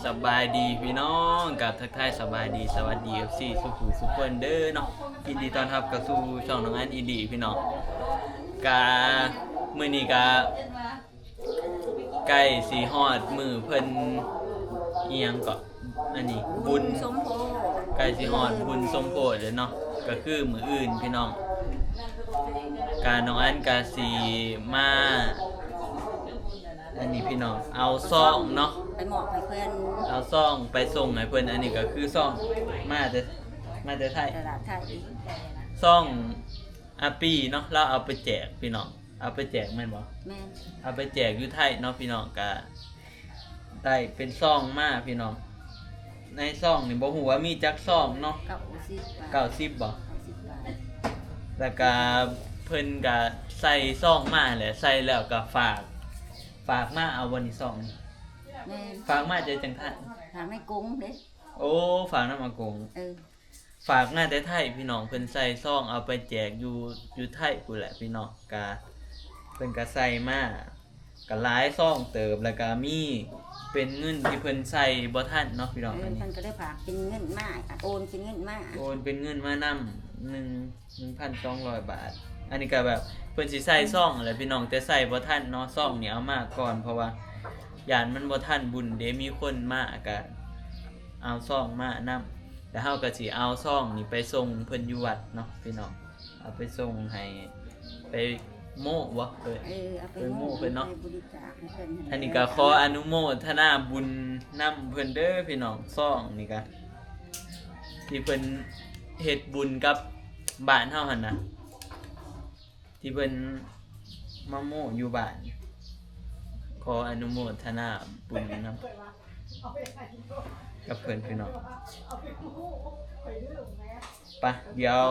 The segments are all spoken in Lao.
ສະບາຍດີພີ່ນ້ອງ ກັບທັກທາຍສະບາຍດີ ສະຫວັດດີ ເອັຟຊີ ສູ່ຜູ້ສູ່ຄົນເດີເນາະ. ຍິນດີຕ້ອນຮັບເຂົ້າສູ່ຊ່ອງນ້ອງອັນອິນດີພີ່ນ້ອງ. ກະມື້ນີ້ກະໃກ້ຊິຮອດມື້ເພິ່ນ ອີ່ຫຍັງເກາະ ອັນນີ້ ບຸນ ສົມໂພດ ໃກ້ຊິຮອດບຸນສົມໂພດແລ້ວເນາະ ກະຄືມື້ອື່ນພີ່ນ້ອງ. ກະນ້ອງອັນກະຊິມາ ອັນນີ້ພີ່ນ້ອງ ເອົາຊອງເນາະ ໄປມອບໃຫ້ເພິ່ນ ເອົາຊອງໄປສົ່ງໃຫ້ເພິ່ນ. ອັນນີ້ກໍຄືຊອງມາແຕ່ ມາແຕ່ໄທ ຕະຫຼາດໄທ ຊອງອາປີເນາະ ລາວເອົາໄປແຈກພີ່ນ້ອງ ເອົາໄປແຈກແມ່ນບໍ່? ແມ່ນ ເອົາໄປແຈກຢູ່ໄທເນາະພີ່ນ້ອງ. ກະໄດ້ເປັນຊອງມາພີ່ນ້ອງ. ໃນຊອງນີ້ບໍ່ຮູ້ວ່າມີຈັກຊອງເນາະ ເກົ້າສິບ ເກົ້າສິບບໍ່? ເກົ້າສິບບາດ ແລ້ວກະເພິ່ນກະໃສ່ຊອງມາແຫຼະ ໃສ່ແລ້ວກະຝາກ ຝາກມາເອົາບໍ່ນີ້ ຊອງນີ້? ແມ່ນ ຝາກມາຈາກຈັ່ງທັນ ຝາກໃນກົງເດ້. ໂອ້ ຝາກນຳອາກົງ ເອີ ຝາກມາແຕ່ໄທພີ່ນ້ອງ. ເພິ່ນໃສ່ຊອງເອົາໄປແຈກຢູ່ ຢູ່ໄທພຸ້ນແຫຼະພີ່ນ້ອງ. ກະເພິ່ນກະໃສ່ມາ ກະຫຼາຍຊອງເຕີບ ແລ້ວກະມີເປັນເງິນທີ່ເພິ່ນໃສ່ບໍ່ທັນເນາະພີ່ນ້ອງ. ເອີ ອັນນີ້ເພິ່ນກະໄດ້ຝາກເປັນເງິນມາ ໂອນເປັນເງິນມາ ໂອນເປັນເງິນມານຳ ໜຶ່ງ ໜຶ່ງພັນສອງຮ້ອຍບາດ. ອັນນີ້ກະແບບເພິ່ນຊິໃສ່ຊອງແຫຼະພີ່ນ້ອງ ແຕ່ໃສ່ບໍ່ທັນເນາະ. ຊອງນີ້ເອົາມາກ່ອນ ເພາະວ່າຢ້ານມັນບໍ່ທັນບຸນເດ້ ມີຄົນມາກະເອົາຊອງມານຳ. ແລ້ວເຮົາກະຊິເອົາຊອງນີ້ໄປສົ່ງເພິ່ນຢູ່ວັດເນາະພີ່ນ້ອງ ເອົາໄປສົ່ງໃຫ້ ໄປໂມ້ບໍ່? ເອີ ເອີ ເອົາໄປ ໄປໂມ້ ໂມ້ເພິ່ນເນາະ ໄປບໍລິຈາກໃຫ້ເພິ່ນຫັ້ນແຫຼະ. ອັນນີ້ກະຂໍອະນຸໂມທະນາບຸນນຳເພິ່ນເດີພີ່ນ້ອງ. ຊອງນີ້ກະທີ່ເພິ່ນເຮັດບຸນກັບບ້ານເຮົາຫັ້ນນະ ທີ່ເພິ່ນມາໂມ້ຢູ່ບ້ານ ຂໍອະນຸໂມທະນາບຸນນຳກັບເພິ່ນພີ່ນ້ອງ. ປະ ດຽວ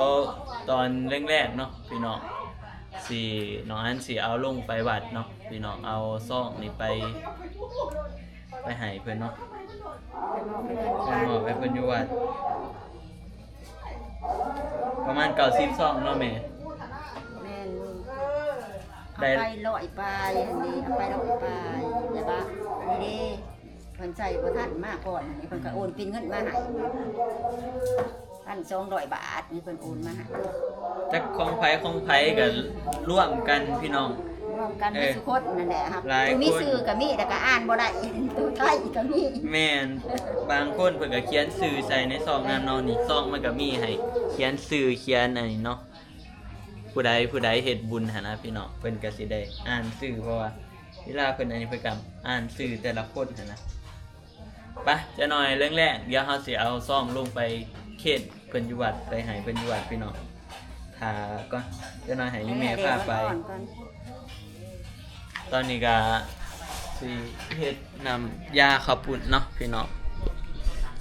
ຕອນແລງໆເນາະພີ່ນ້ອງ ຊິ ນ້ອງອັນຊິເອົາລົງໄປວັດເນາະພີ່ນ້ອງ ເອົາຊອງນີ້ໄປ ໄປໃຫ້ເພິ່ນເນາະ ໄປມອບໃຫ້ເພິ່ນຢູ່ວັດ. ປະມານເກົ້າສິບຊອງເນາະແມ່? ແມ່ນ ໄດ້ ເອົາໄປຮ້ອຍປາຍຫັ້ນເດ້ ເອົາໄປຮ້ອຍປາຍ ແຕ່ວ່ານີ້ເດ້ ເພິ່ນໃສ່ບໍ່ທັນມາກ່ອນນີ້ ເພິ່ນກະໂອນເປັນເງິນມາໃຫ້ ພັນສອງຮ້ອຍບາດນີ້ ເພິ່ນໂອນມາໃຫ້. ຈັກຂອງໃຜຂອງໃຜກະລວມກັນພີ່ນ້ອງ ລວມກັນ ເອີ ມີສຸຄົນນັ້ນແຫຼະ ຫຼາຍຄົນ ມີຊື່ກະມີ ແຕ່ກະອ່ານບໍ່ໄດ້ ໂຕໄທກະມີ. ແມ່ນ ບາງຄົນເພິ່ນກະຂຽນຊື່ໃສ່ໃນຊອງນຳເນາະ ນີ້ຊອງມັນກະມີໃຫ້ຂຽນຊື່ ຂຽນອັນນີ້ເນາະ ຜູ້ໃດຜູ້ໃດເຮັດບຸນຫັ້ນນະພີ່ນ້ອງ ເພິ່ນກະຊິໄດ້ອ່ານຊື່ ເພາະວ່າເວລາເພິ່ນອັນນີ້ ເພິ່ນກະອ່ານຊື່ແຕ່ລະຄົນຫັ້ນນະ. ປະ ຈັກໜ່ອຍແລງໆ ດຽວເຮົາຊິເອົາຊອງລົງໄປເຄນເພິ່ນຢູ່ວັດ ໄປໃຫ້ເພິ່ນຢູ່ວັດພີ່ນ້ອງ. ຖ້າກ່ອນ ຈັກໜ່ອຍໃຫ້ອີ່ແມ່ພາໄປ. ຕອນນີ້ກະຊິເຮັດນ້ຳຢາເຂົ້າປຸ້ນເນາະພີ່ນ້ອງ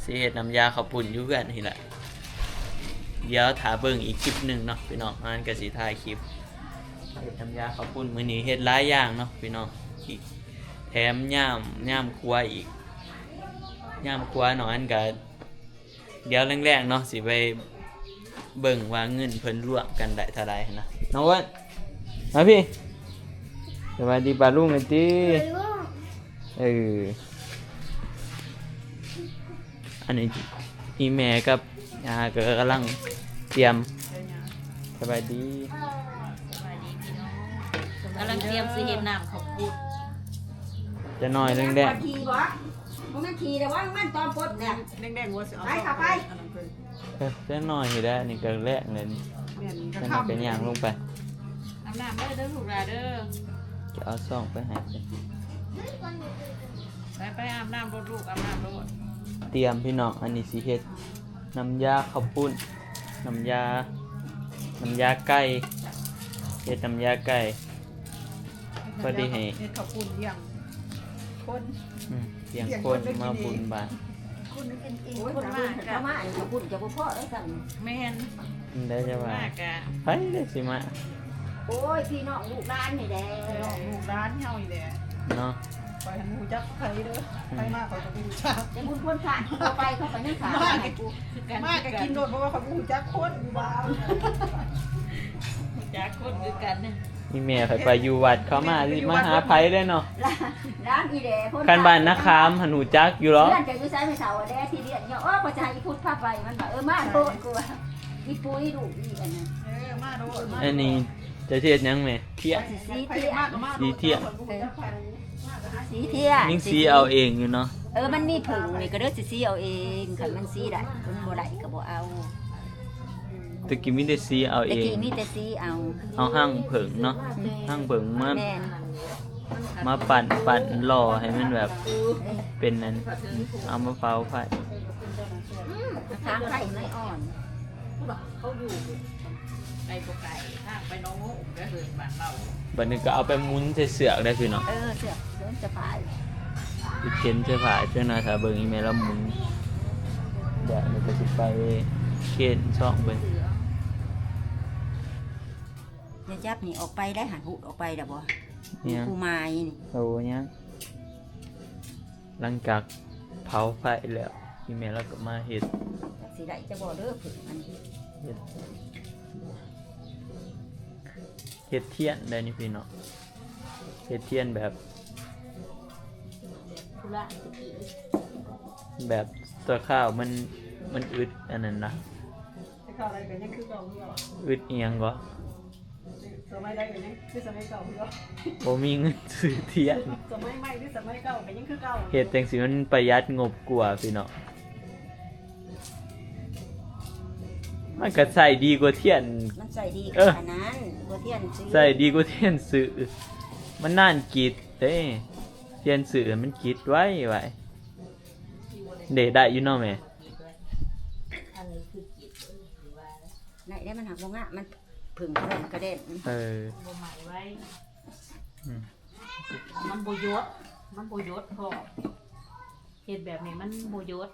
ຊິເຮັດນ້ຳຢາເຂົ້າປຸ້ນຢູ່ເຮືອນນີ້ແຫຼະ. ດຽວຖ້າເບິ່ງອີກຄລິບໜຶ່ງເນາະພີ່ນ້ອງ ອັນກະຊິຖ່າຍຄລິບເຮັດນ້ຳຢາເຂົ້າປຸ້ນ. ມື້ນີ້ເຮັດຫຼາຍຢ່າງເນາະພີ່ນ້ອງ ອີກ ແຖມຍາມ ຍາມຄົວອີກ ຍາມຄົວເນາະ. ອັນກະ ດຽວແລງໆເນາະ ຊິໄປເບິ່ງວ່າເງິນເພິ່ນລວມກັນໄດ້ເທົ່າໃດຫັ້ນນະ ນ້ອງອ້ວນ ມາພີ່. ສະບາຍດີປ້າລຸງແມ່ນຕິ? ເອີ ອັນນີ້ອີ່ແມ່ກັບ ອ່າ ກໍກຳລັງຕຽມ. ສະບາຍດີ ສະບາຍດີພີ່ນ້ອງ ກຳລັງຕຽມຊິເຮັດນ້ຳເຂົ້າປຸ້ນ. ຈະໜ້ອຍແລງໆ ບໍ່ແມ່ນຂີ່ແຕ່ວ່າມັນຕອນປົດແຫຼະ ແດງໆ ວ່າຊິເອົາ ໄປ ເຂົ້າໄປ ອັນນັ້ນເພິ່ນ ເອີ ຈັກໜ້ອຍນີ້ແຫຼະ ນີ້ກໍແລກເລີຍນີ້. ແມ່ນ ແລ້ວກໍຍ່າງລົງໄປ ອາບນ້ຳເດີລູກຫຼາເດີ ຈະເອົາຊອງໄປໃຫ້ເພິ່ນ. ໄປ ໄປອາບນ້ຳໂລດລູກ ອາບນ້ຳໂລດ. ຕຽມພີ່ນ້ອງ ອັນນີ້ຊິເຮັດນ້ຳຢາເຂົ້າປຸ້ນ ນ້ຳຢາ ນ້ຳຢາໄກ່ ເຮັດນ້ຳຢາໄກ່ ພໍດີໃຫ້ ເຮັດເຂົ້າປຸ້ນລ້ຽງຄົນ ອືມ ລ້ຽງຄົນມາບຸນບາດ. ຄົນມາກະ ເຂົ້າມາອັນເຂົ້າປຸ້ນຈະບໍ່ພໍເດ້ຊັ້ນ. ແມ່ນ ໄດ້ຈະວ່າ ມາກະ ໃຜໄດ້ຊິມາ. ໂອ້ຍ ພີ່ນ້ອງລູກຫຼານນີ້ແຫຼະ ພີ່ນ້ອງລູກຫຼານເຮົານີ້ແຫຼະເນາະ. ຂ້ອຍຫັ້ນບໍ່ຮູ້ຈັກໃຜເດີ ໃຜມາຂ້ອຍກໍບໍ່ຮູ້ຈັກ ແຕ່ບຸນຄົນຜ່ານ ເຂົ້າໄປເຂົາກໍຍັງຖາມ ມາກໍ ມາກໍກິນໂລດ ເພາະວ່າຂ້ອຍບໍ່ຮູ້ຈັກຄົນຢູ່ບ້ານ ບໍ່ຮູ້ຈັກຄົນຄືກັນ. ອີ່ແມ່ໄປ ໄປຢູ່ວັດ ເຂົາມາຊິມາຫາໃຜເດ້ເນາະ. ຫຼານອີແຫຼ ຄົນ ຄັນບ້ານນາຄາມຫັ້ນຮູ້ຈັກຢູ່ເນາະ. ເຮືອນເຈົ້າຢູ່ໃສແມ່ເຖົ້າແດ່ ທີ່ລຽນເນາະ. ໂອ້ ກໍຈະໃຫ້ອີພຸດພາໄປ ມັນວ່າ ເອີ ມາໂລດ ກູວ່າ ອີປຸ້ຍລູກອີອັນນັ້ນ ເອີ ມາໂລດ. ອັນນີ້ເຈົ້າຊິເຮັດຫຍັງແມ່? ທຽນ ຊິສີທຽນ ສີທຽນ ເອີ ສີທຽນ ຍັງສີເອົາເອງຢູ່ເນາະ. ເອີ ມັນມີເຜິ້ງນີ້ ກໍເລີຍຊິສີເອົາເອງ ຄັນມັນສີໄດ້ ມັນບໍ່ໄດ້ກໍບໍ່ເອົາ. ແຕ່ກີ້ມີແຕ່ສີເອົາເອງ ແຕ່ກີ້ມີແຕ່ສີເອົາ ເອົາຮັງເຜິ້ງເນາະ ອືມ ຮັງເຜິ້ງມາ ແມ່ນ ມາປັ່ນ ປັ່ນຫຼໍ່ໃຫ້ມັນແບບ ເອີ ເປັນອັນ ເອົາມາເຜົາໄຟ. ອືມ ທາງໄຟມັນອ່ອນ ເຂົາຢູ່ໄກບໍ່ໄກ ທາງໄປໜອງໂຮມເດີ ເຮືອນບ້ານລາວ. ບັດນີ້ກໍເອົາໄປໝູນໃສ່ເຊືອກໄດ້ພີ່ນ້ອງ. ເອີ ເຊືອກ ເຊືອກສະພາຍ ໄປເຂັນສະພາຍເທື່ອໜ້າ ຖ້າເບິ່ງອີ່ແມ່ລາວໝູນ. ດຽວນີ້ກໍຊິໄປເຂັນຊ່ອງເບິ່ງ. ຢ່າຈັບນີ້ອອກໄປໄດ້ ຫັນຫູດອອກໄປແລ້ວບໍ່? ຫຍັງ? ຜູ້ໝາຍນີ້. ໂອ້ ຍັງ. ຫຼັງຈາກເຜົາໄຟແລ້ວ ອີ່ແມ່ລາວກໍມາເຮັດ ຈັກຊິໄດ້ຈະບໍ່ເດີ ເພິ່ນອັນນີ້ ເຮັດ ເຮັດທຽນໄດ້ນີ້ພີ່ນ້ອງ ເຮັດທຽນແບບ ແບບຊົ່ວຄາວ ມັນ ມັນອຶດອັນນັ້ນນະ ແຕ່ເກົ່າໃດກໍຍັງຄືເກົ່າ ອຶດອີ່ຫຍັງກໍ ສະໄໝໃດກໍຍັງຄືສະໄໝເກົ່າຄືເກົ່າ ບໍ່ມີເງິນຊື້ທຽນ ສະໄໝໃໝ່ຫຼືສະໄໝເກົ່າກໍຍັງຄືເກົ່າ ເຮັດຈັ່ງຊີ້ມັນປະຢັດງົບກວ່າພີ່ນ້ອງ ມັນກໍໃຊ້ດີກວ່າທຽນ ມັນໃຊ້ດີ ເອີ ກວ່າອັນນັ້ນ ກວ່າທຽນຊື້ ໃຊ້ດີກວ່າທຽນຊື້ ມັນນານກິດເດ້ ທຽນຊື້ມັນກິດໄວໆ ເດ້ ໄດ້ຢູ່ເນາະແມ່ ອັນນີ້ຄືກິດ ໄດ້ແລ້ວ ມັນຫາກບໍ່ງາມ ມັນ ເພິ່ງກະແດນກະແດນ ເອີ ບໍ່ໄໝ້ໄວ ອືມ ມັນບໍ່ຢົດ ມັນບໍ່ຢົດພໍ ເຮັດແບບນີ້ມັນບໍ່ຢົດ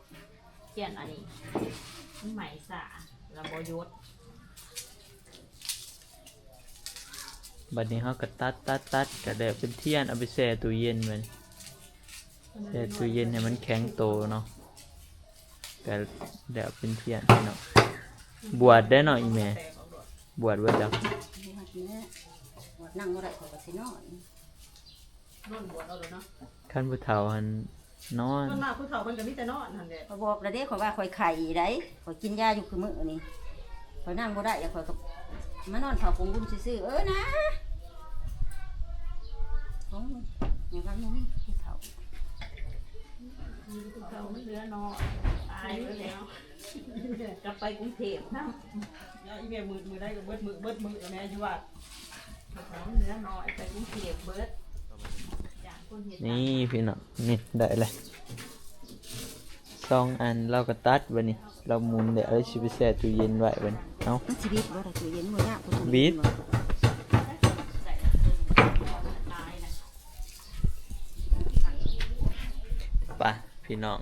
ທຽນອັນນີ້ມັນໄໝ້ຊ້າ ແລ້ວບໍ່ຢົດ. ບັດນີ້ເຮົາກໍຕັດໆໆ ກໍໄດ້ເປັນທຽນ ເອົາໄປແຊ່ຕູ້ເຢັນ ບັດນີ້ແຊ່ຕູ້ເຢັນໃຫ້ມັນແຂງໂຕເນາະ. ກໍແລ້ວເປັນທຽນພີ່ນ້ອງ ບວດໄດ້ເນາະອີ່ແມ່ ບວດບໍ່ຈັກ ບວດນັ່ງບໍ່ໄດ້ ຂ້ອຍກໍຊິນອນ ນອນບວດເອົາໂລດເນາະ ຄັນຜູ້ເຖົ້າຫັ້ນນອນ ສ່ວນມາກຜູ້ເຖົ້າເພິ່ນກໍມີແຕ່ນອນຫັ້ນແຫຼະ ຂ້ອຍບອກແລ້ວເດ້ ຂ້ອຍວ່າຂ້ອຍໄຂ້ໄດ໋ ຂ້ອຍກິນຢາຢູ່ຄືມື້ນີ້ ຂ້ອຍນັ່ງບໍ່ໄດ້ ຂ້ອຍກໍມານອນເຝົ້າກົງບຸນຊື່ໆ ເອີນະ ໂອ້ຍ ຢ່າວ່າມີຜູ້ເຖົ້າ ມີຜູ້ເຖົ້າມັນເຫຼືອນ້ອຍ ຕາຍໄປແລ້ວ ກັບໄປກຸງເທບນຳ ເນາະ ອີແມ່ ມື້ ມື້ໃດກໍເບິດມື້ ເບິດມື້ແລ້ວແມ່ຢູ່ວັດ ເຫຼືອນ້ອຍໄປກຸງເທບເບິດ ຈ້າງຄົນເຮັດ ນີ້ພີ່ນ້ອງ ນີ້ໄດ້ແລ້ວ ສອງອັນ ລາວກໍຕັດບັດນີ້ ລາວໝູນແລ້ວ ເອົາຊິໄປແຊ່ຕູ້ເຢັນໄວ້ບັດນີ້ ເອົາ ມັນຊິບິດບໍ່ລະ ຕູ້ເຢັນບໍ່ຍາກ ບິດ ໄປພີ່ນ້ອງ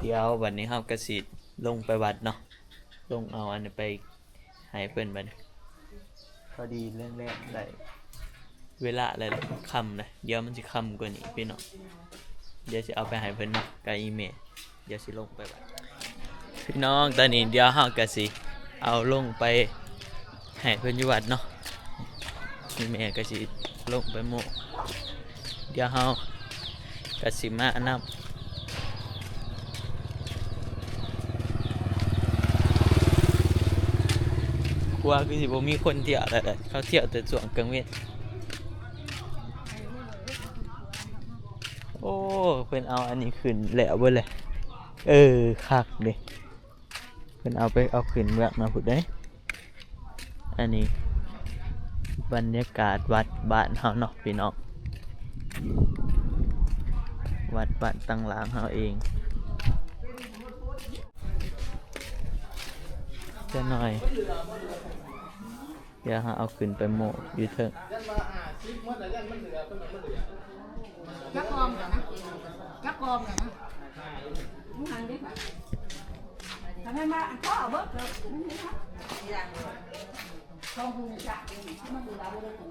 ດຽວບັດນີ້ເຮົາກໍຊິລົງໄປວັດເນາະ ລົງເອົາອັນນີ້ໄປ ໃຫ້ເພິ່ນບັດນີ້ ພໍດີແລງໆ ໄດ້ເວລາແລ້ວ ຄ່ຳແລ້ວ ດຽວມັນຊິຄ່ຳກວ່ານີ້ພີ່ນ້ອງ ດຽວຊິເອົາໄປໃຫ້ເພິ່ນເນາະ ກັບອີ່ແມ່ ດຽວຊິລົງໄປບັດ ພີ່ນ້ອງ ຕອນນີ້ດຽວເຮົາກໍຊິເອົາລົງໄປໃຫ້ເພິ່ນຢູ່ວັດເນາະ ອີ່ແມ່ກໍຊິລົງໄປໂມ້ ດຽວເຮົາ ກະຊິມານຳ ຂົວຄືຊິບໍ່ມີຄົນທ່ຽວແລ້ວ ເຂົາທ່ຽວແຕ່ຊ່ວງກາງເວັນ ໂອ້ ເພິ່ນເອົາອັນນີ້ຂຶ້ນແລ້ວເບິດແລ້ວ ເອີ ຄັກເດ້. ເພິ່ນເອົາໄປເອົາຂຶ້ນເມືອງນະພຸ້ນເດ້. ອັນນີ້ບັນຍາກາດວັດບ້ານເຮົາເນາະພີ່ນ້ອງ, ວັດບ້ານຕັງຫຼາງເຮົາເອງ. ຈັກໜ້ອຍ ດຽວເຮົາເອົາຂຶ້ນໄປໂມ້ຢູ່ເທິງ. ຈັກກອງກັນນະ ຈັກກອງກັນນະ ມັນຫັນເດ້. ຖ້າແມ່ນວ່າອັນພໍ່ເອົາເບິດເລີຍ ສອງຜູ້ນີ້ຈັກ ມັນບໍ່ໄດ້ບໍ່ໄດ້ຕົວ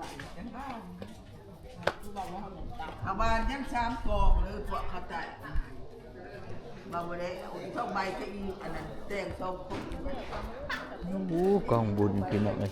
ເອົາບ້ານຍັງສາມກອງເລີຍ ພວກເຂົາຕາຍ ວ່າບໍ່ໄດ້ເອົາອີກສອງໃບ ຈະອີກອັນນັ້ນແຕ່ງສອງຄົນ. ໂອ້ ກອງບຸນພີ່ນ້ອງເອີຍ.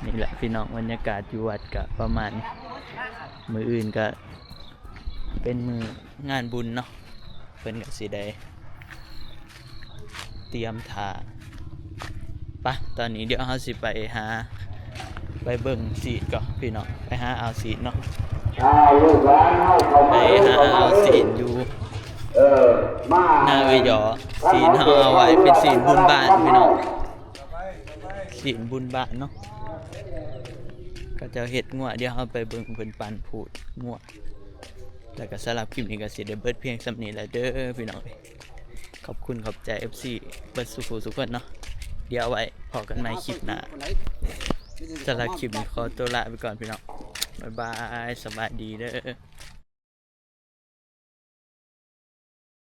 ນີ້ແຫຼະພີ່ນ້ອງ ບັນຍາກາດຢູ່ວັດກະປະມານ ມື້ອື່ນກະເປັນມື້ງານບຸນເນາະ ເພິ່ນກະຊິໄດ້ຕຽມຖ້າ. ປະ ຕອນນີ້ດຽວເຮົາຊິໄປຫາ ໄປເບິ່ງຊີ້ນກ່ອນພີ່ນ້ອງ ໄປຫາເອົາຊີ້ນເນາະ ໄປຫາເອົາຊີ້ນຢູ່ ເອີ ມາ ໜ້າເອື້ອຍຢໍ ຊີ້ນເຮົາເອົາໄວ້ເປັນຊີ້ນບຸນບ້ານພີ່ນ້ອງ ຊີ້ນບຸນບ້ານເນາະ ເຂົາເຈົ້າເຮັດງົວ ດຽວເຮົາໄປເບິ່ງເພິ່ນປັ່ນພູດງົວ ແລ້ວກະສຳລັບຄລິບນີ້ກະຊິໄດ້ເບີດພຽງສ່ຳນີ້ແຫຼະເດີພີ່ນ້ອງ ຂອບຄຸນຂອບໃຈເອັຟຊີເບິດສູ່ຜູ້ສູ່ຄົນເນາະ ດຽວໄວ້ພໍ້ກັນໃໝ່ຄລິບໜ້າ ສຳລັບຄລິບນີ້ຂໍຕົວລາໄປກ່ອນພີ່ນ້ອງ ບາຍບາຍ ສະບາຍດີເດີ.